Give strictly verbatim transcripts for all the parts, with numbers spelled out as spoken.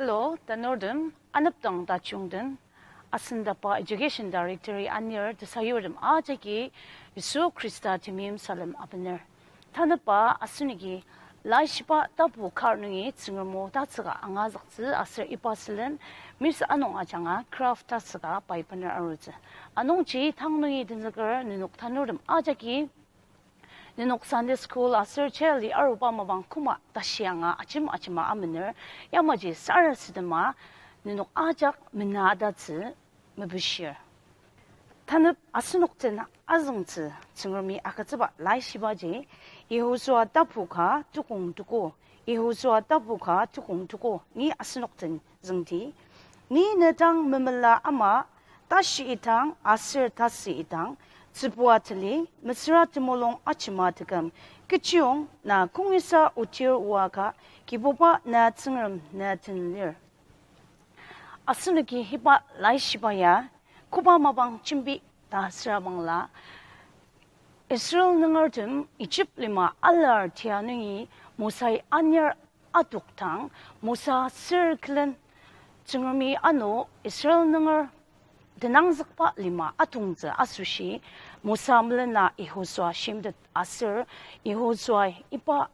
Hello, tanurtem, anepdang tajung den, asendaba Education Directory anir tesayurtem ajaki Yisu Khrista temeim salem abener. Tanüba asenoki Laishiba tapu kar nungi Tsüngrem o tatsüka angazüktsü aser iba sülen Miss Anung ajanga craft tatsüka pai bener arutsü. Anungji tang nungi tenzüker nenok tanurtem ajaki nenok Sunday school aser child-i aruba mapang koma tashi anga ajema ajema amener, yamaji sarasadema nenok ajak mena atatsü mepishir. Tanep asenok den azüngtsü Tsüngremi agütsüba Laishibaji, Yihosua tapu ka tukong tuko, Yihosua tapu ka tukong tuko, ni asenok den züngdi. Ni ne dang memela ama, tashi idang aser tasü idang, tsübua tali, mesüra temulung ajema teküm, kechiyong na kongisa otir oaka, Kibuba na Tsüngrem na den lir. Asenoki iba Laishiba ya koba mapang jembi ta süra bangla, Israel nungertem Egypt lima alar tia nungi Mosai anir adokdang, Mosa sür külen Tsüngremi ano Israel nunger tenangzükba lima atongtsü asoshi, Mosa melena Yihosua shimtet aser Yihosua iba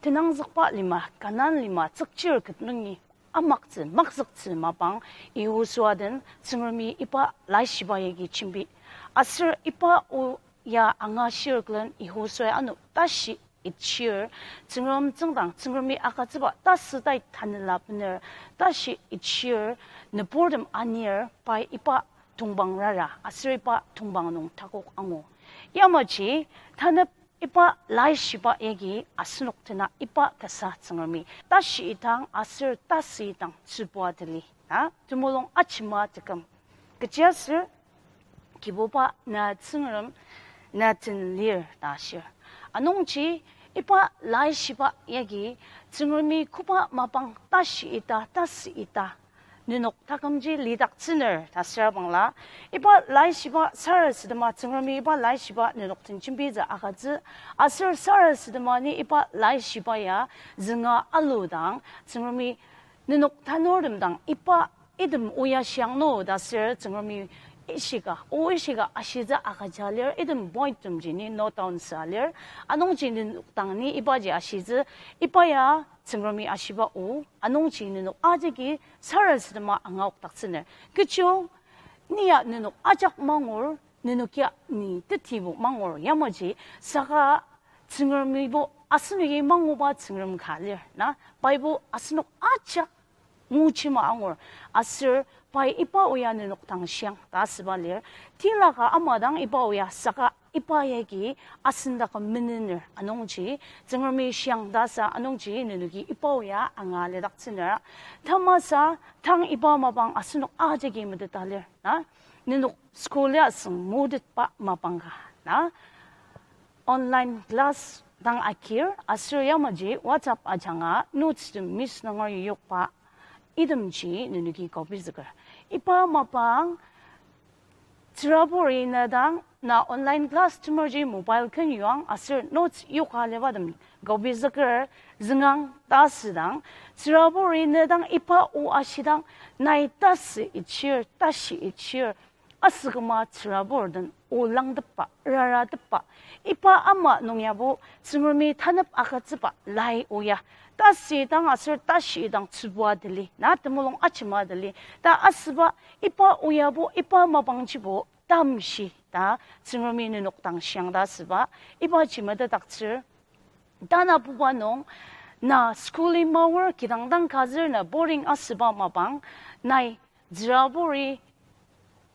tenangzükba lima, Kanan lima tsükchir ket nungi amaktsü, makzüktsü mapang Yihosua den Tsüngremi iba Laishiba yagi jembi. Aser iba o ya angashir külen Yihosua ano tashi ichir, Tsüngrem tsüngdang, Tsüngremi agütsüba tasü tai tanela bener, tashi ichir, nüburtem anir, pai iba tongpang rara, aser iba tongpang nung takok angu. Yamaji, tanep iba Laishiba yagi asenok dena iba kasa Tsüngremi, tashi idang aser tasü idang tsübua tali, na, temulung ajema teküm. Kechiaser, Kibuba na Tsüngrem na den lir ta shir. Anungji iba Laishiba yagi Tsüngremi koba mapang tashi ita, tasü ita, nenok takümji lidaktsüner ta süra bangla, iba Laishiba sarasadema Tsüngremi iba Laishiba nenok den jembitsü agütsü, aser sarasadema ni iba Laishiba ya zünga aludang Tsüngremi nenok tanurtem dang iba item oya shiang no ta sür Tsüngremi ishika, o ishika ashitsü agüja lir, item pointtemji ni note down sa lir, anungji nenok dang ni ibaji ashitsü, iba ya Tsüngremi ashiba o, anungji nenok ajaki sarasadema angaokdaktsüner. Kecho, ni ya nenok ajak mangur, nenok ya ni tetibo mangur, yamaji, saka Tsüngremibo asenoki manguba Tsüngrem ka lir, na, Bible asenok ajak nguchima angur, aser pai iba oya nenok dang shiang ta asüba lir, tilaka ama dang iba oya saka iba yagi asen dak menener anungji, Tsüngremi shiang ta sa anungji nenoki iba oya anga lidaktsünera. Tamasa tang iba mapang asenok ajaki meteta lir, na, nenok school ya asüng motetba mapang ka, na, online class dang akir, aser yamaji WhatsApp ajanga notes tem miss nunger yokba, itemji nenoki copy züker. Iba mapang, tsüraburi ne dang na online class temerji mobile ken yuang aser notes yoka aliba tem copy züker züngang ta asüdang, tsüraburi ne dang iba o ashidang, nai tasü ichir, tashi ichir, asüküma tsürabur den o langtepba, raratepba, iba ama nung yabo Tsüngremi tanep agütsüba lai oya, tasü dang aser tashi dang tsübua tali, na temulung ajema tali ta asüba, iba oyabo, iba mapangjibo tamshi ta Tsüngremi nenok dang shiang ta asüba, ibaji metetdaktsür. Tanabuba nung, na school-i maor kidang dang kazür na boring asüba mapang, nai tsüraburi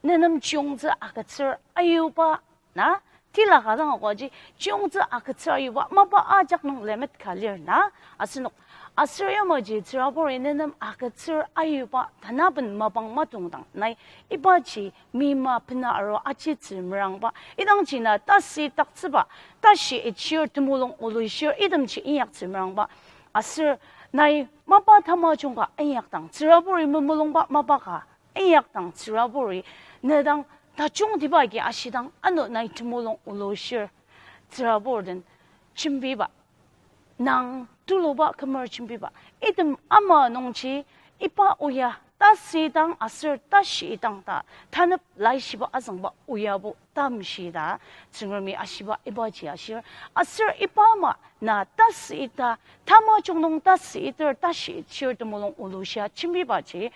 nenem chiyungtsü agütsür ayuba, na, tilaka dang akwaji chiyungtsü agütsür ayuba mapa ajak nung limit ka lir, na, asenok. Aser yamaji tsüraburi nenem agütsür ayuba tanaben mapang matongdang, nai ibaji mima pena aru ajitsü merangba, idangji na tasü taktsüba, tashi ichir temulung olushir itemji inyaktsü merangba, aser nai mapa tamajung ka inyakdang tsüraburi memulungba mapa ka inyakdang tsüraburi ne dang tajungtiba agi ashidang ano nai temulung olushir, tsürabur den jembiba, nang tuluba kümer jembiba, item ama nungji iba oya, tasüidang aser tashiidang ta, tanep laishiba azüngba oyabo tamshi ta, Tsüngremi ashiba ibaji ashir. Aser iba ama na tasüita, tamajung nung tasüiter, tashi shir temulung olushia jembibaji,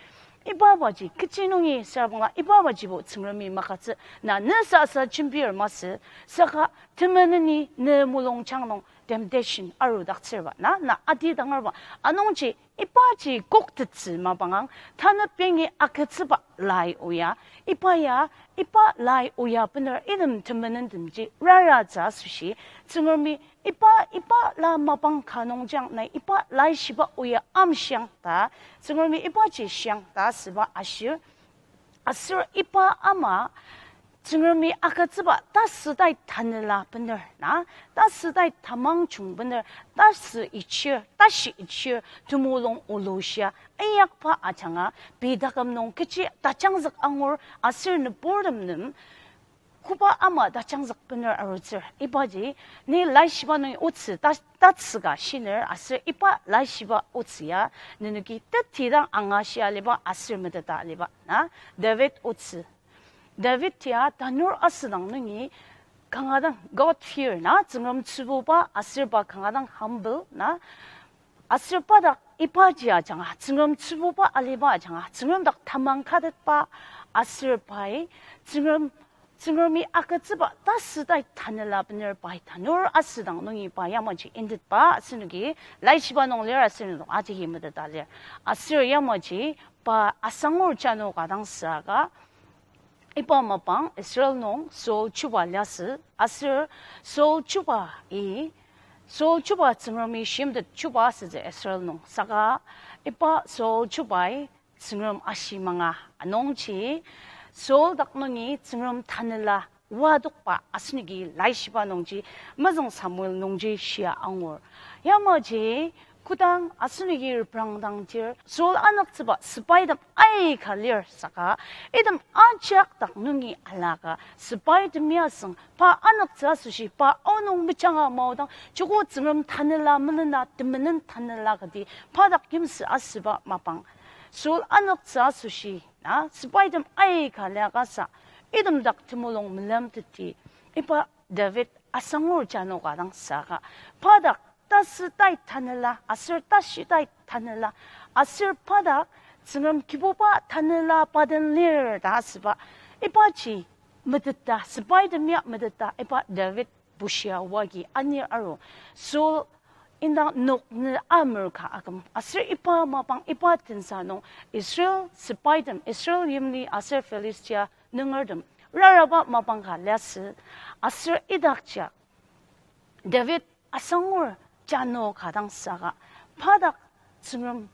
ibabaji kechi nungi sarbangla ibabajibo Tsüngremi magütsü na ne sasa jembir masü, saka temeneni ne mulungjang nung temptation arudaktsürba, na, na atidangerba. Anungji ibaji koktettsü mapangang, tanep yangi agütsüba lai oya, iba ya, iba lai oya bener item temenentemji raratsü asoshi, Tsüngremi iba, iba la mapang ka nungjang nai iba laishiba oya amshiang ta, Tsüngremi ibaji shiang ta asüba ashir. Aser iba ama, Tsüngremi agütsüba tasütai tanela bener na, tasütai tamangjung bener, tasü ichir, tashi ichir, temulung olushia, inyakba ajanga, pei taküm nung kechi tajangzük angur, aser nüburtem nem, koba ama tajangzük bener arutsür. Ibaji, ni laishiba nungi otsü ta-, tatsüka shiner, aser iba laishiba otsü ya, nenoki tetidang angashia aliba aser meteta aliba na, David otsü. David ya tanur asüdang nungi kanga dang God fear na, Tsüngrem tsübuba aser pa kanga dang humble na, aser pa dak ibaji ajanga, Tsüngrem tsübuba aliba ajanga, Tsüngrem dak tamang katetba aser pai, Tsüngrem, Tsüngremi agütsüba tasütai tanela bener pai tanur asüdang nungi pa yamaji intetba asenoki laishiba nung lir aser nung ajaki meteta lir. Aser yamaji pa asangur jano ka dang saka, iba mapang Israel nung Saul chuba liasü, aser Saul chubai, Saul chuba Tsüngremi shimtet chuba asütsü Israel nung. Saka iba Saul chubai Tsüngrem ashi manga anungji, Saul dak nungi Tsüngrem tanela wadokba asenoki laishiba nungji, mezüng Samuel nungji shia angur. Yamaji, kodang asenoki reprangdangdir, Saul anüktsüba sepaitem aika lir saka, item ajak dak nungi alaka, sepaitem ya asüng, pa anüktsü asoshi, pa aonung mejanga maodang, joko Tsüngrem tanela melena, temenen tanela kati, pa dak yimsü asüba mapang. Saul anüktsü asoshi, na, sepaitem aika liakasa, item dak temulung melemteti, iba David asangur jano ka dang saka, pa dak tasütai tanela, aser tashitai tanela, aser pa dak Tsüngrem Kibuba tanela pa den lir ta asüba, ibaji meteta, sepaitem ya meteta, iba David bushia wagi anir aru, Saul indang nok nü amer ka aküm. Aser iba mapang iba tensa nung Israel sepaitem, Israel yimli aser Philistia nungertem raraba mapang ka liasü. Aser idakjia David asangur jano ka dang saka, pa dak Tsüngrem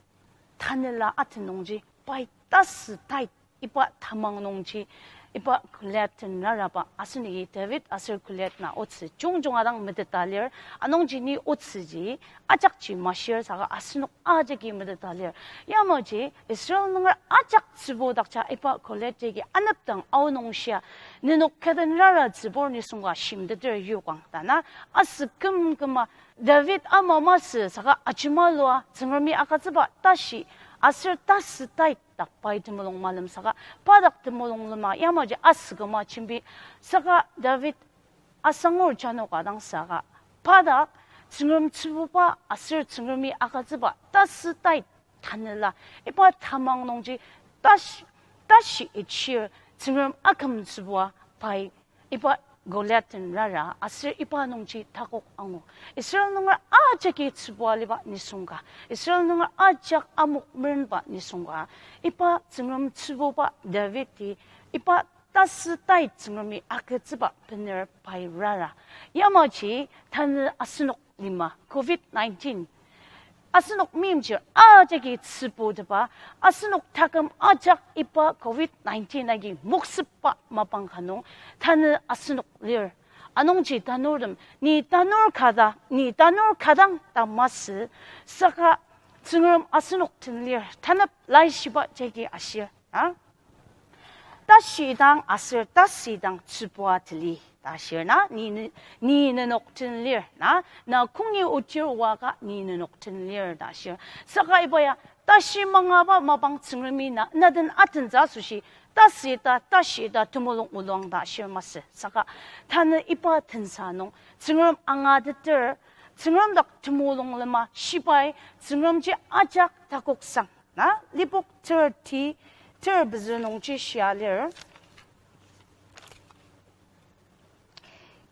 tanela aten nungji pai tasü tai iba tamang nungji, iba Goliath den raraba asenoki David aser Goliath na otsü jungjunga dang meteta lir, anungji ni otsüji ajakji mashir saka asenok ajaki meteta lir. Yamaji Israel nunger ajak tsübu dakja iba Goliath jagi anepdang aonung shia, nenok kü den raratsübur nisung ka shimteter yokang ta na, asü küm küma David ama masü saka ajema lua Tsüngremi agütsüba tashi aser tasü tai dak pai temulung malem saka, pa dak temulung lema yamaji asü küma jembi saka David asangur jano ka dang saka, pa dak Tsüngrem tsübuba aser Tsüngremi agütsüba tasü tai tanela, iba tamang nungji tash-, tashi ichir Tsüngrem akümtsübua pai iba Goliath den rara aser iba nungji takok angu. Israel nunger ajaki tsübua liba nisung ka, Israel nunger ajak amok merenba nisung ka, iba Tsüngrem tsübuba Davidi iba tasü tai Tsüngremi agütsüba bener pai rara. Yamaji tanü asenok lima covid nineteen asenok meimchir ajaki tsübutepa, asenok taküm ajak iba covid nineteen agi moksüpba mapang ka nung tanü asenok lir. Anungji tanurtem, ni tanur kada, ni tanur kadang ta masü, saka Tsüngrem asenok den lir, tanep laishiba jagi ashir, a? Tashi dang aser tasi dang tsübua tali ta shir na, ni, ni, ni nenok den lir na, na kongi otir oaka ni nenok den lir ta shir. Saka iba ya Tashi mangaba mapang Tsüngremi na, na den atentsü asoshi, tasü ita, tashi ita, temulung oluang ta ashir masü. Saka, tanü iba tensa nung, Tsüngrem angateter, Tsüngrem dak temulung lema shibai, Tsüngremji ajak takoksang. Na, Lipok thirty, ter pezü nungji shia lir.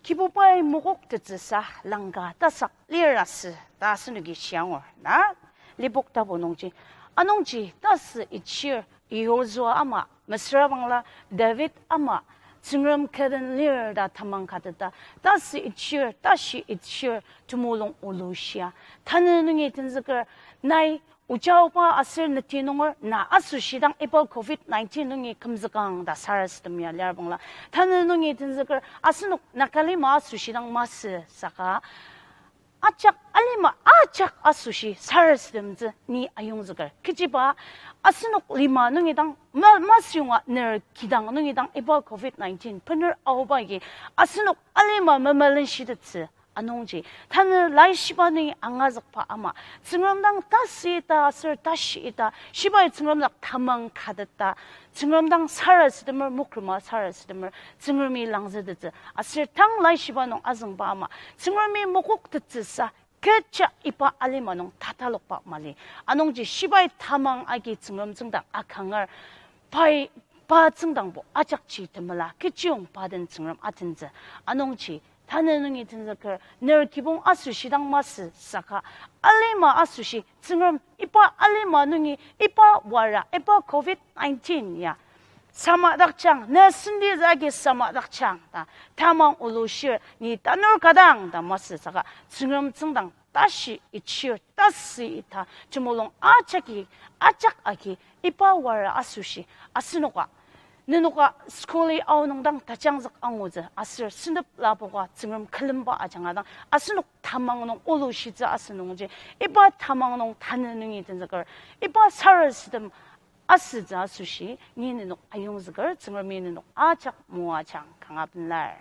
Kibubai mokoktettsüsa langka tasak lir asü ta asenoki shia angur. Na, Lipok tapu nungji. Anungji tasü ichir Yehosua ama, mesüra bangla David ama, Tsüngrem külen lir ta tamang kateta, tasü ichir, tashi ichir, temulung olushia. Tanü nungi tenzüker, nai oja oba aser neti nunger na asoshi dang iba covid nineteen nungi kümzükang ta sarasadem ya lir bangla. Tanü nungi tenzüker asenok Naga lima asoshi dang masü saka ajak alima ajak asoshi sarasademtsü ni ayongzüker. Kechiba asenok lima nungi dang ma-, masüyonga ner kidang nungi dang iba covid nineteen bener aoba agi asenok alima memelenshidettsü. Anungji, tanü laishiba nungi angazükba ama, Tsüngrem dang tasü ita aser tashi ita, shibai Tsüngrem dak tamang kateta, Tsüngrem dang sarasademer, mokrema sarasademer, Tsüngremi langzütettsü, aser tang laishiba nung azüngba ama, Tsüngremi mokoktettsüsa, kecha iba alima nung tatalokba mali. Anungji shibai tamang agi Tsüngrem tsüngdang akanger, pai pa tsüngdangbo ajakji temela, kechiyong pa den Tsüngrem atentsü. Anungji, tanü nungi tenzüker, ner kibong asoshi dang masü saka, alima asoshi, Tsüngrem iba alima nungi, iba wara, iba covid nineteen ya samadakjang, ne senditsü agi samadakjang ta, tamang olushir, ni tanur kadang ta masü saka, Tsüngrem tsüngdang tashi ichir, tasü ita, temulung ajaki, ajak agi, iba wara asoshi, asenoka, nenoka school-i aonung dang tajangzük angutsü, aser sentep lapoka Tsüngrem külemba ajanga dang, asenok tamang nung olushitsü asünungji, iba tamang nung tanü nungi tenzüker, iba sarasadem asütsü asoshi, ni nenok ayongzüker, Tsüngremi nenok ajak moajang kanga benlar.